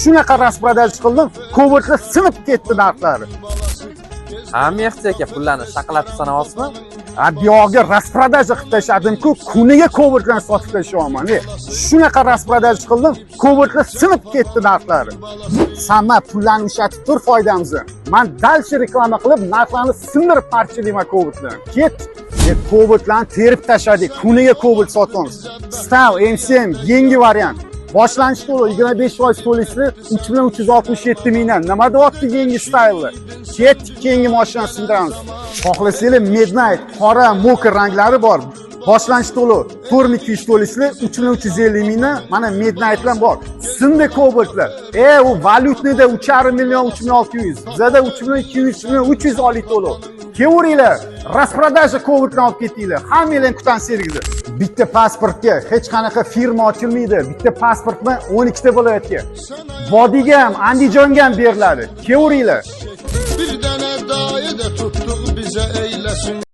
Shunaqa распродаж qildim, Cobaltlar sinib ketdi narxlari. Ha, Mehdi aka, pullarni shaqillatib sanayapsizmi? Ha, buyog'iga распродажа qilib tashladim-ku, kuniga Cobaltlarni sotib tashlayapman. Shunaqa распродаж qildim, Cobaltlar sinib ketdi narxlari. San pullarni ushatib tur foydamizni. Man дальше reklama qilib, narxlarni sindirib parchalayman Cobaltlarni. Ket. Cobaltlarni terib tashladik. Kuniga Cobalt sotamiz. Style MCM yangi variant. Boshlanish to'lov 25% to'laysizlar, 3 million 367 mingdan. Nima deyapti yangi stylni? Ketdik, keyingi mashinani sindiramiz. Xohlasanglar, Midnight, qora, moka ranglari bor. Boshlanish to'lov 4200 to'laysizlar, 3 million 350 mingdan. Mana Midnightlar bor. Sindi Cobaltlar. U валютный da 3,5 million, 3 million 600. Bizada 3 million 200, 3 million 300 oylik to'lov. Kelaveringlar, распродажа Cobaltni olib ketinglar. Hammanglarni kutamiz sergida. Bitta pasportga hech qanaqa firma ochilmaydi. Bitta pasport bilan 12 ta viloyatga. Vodiyga ham, Andijonga ham beriladi. Kelaveringlar. Bir dənə dayə də tutduq bizə eyləsin.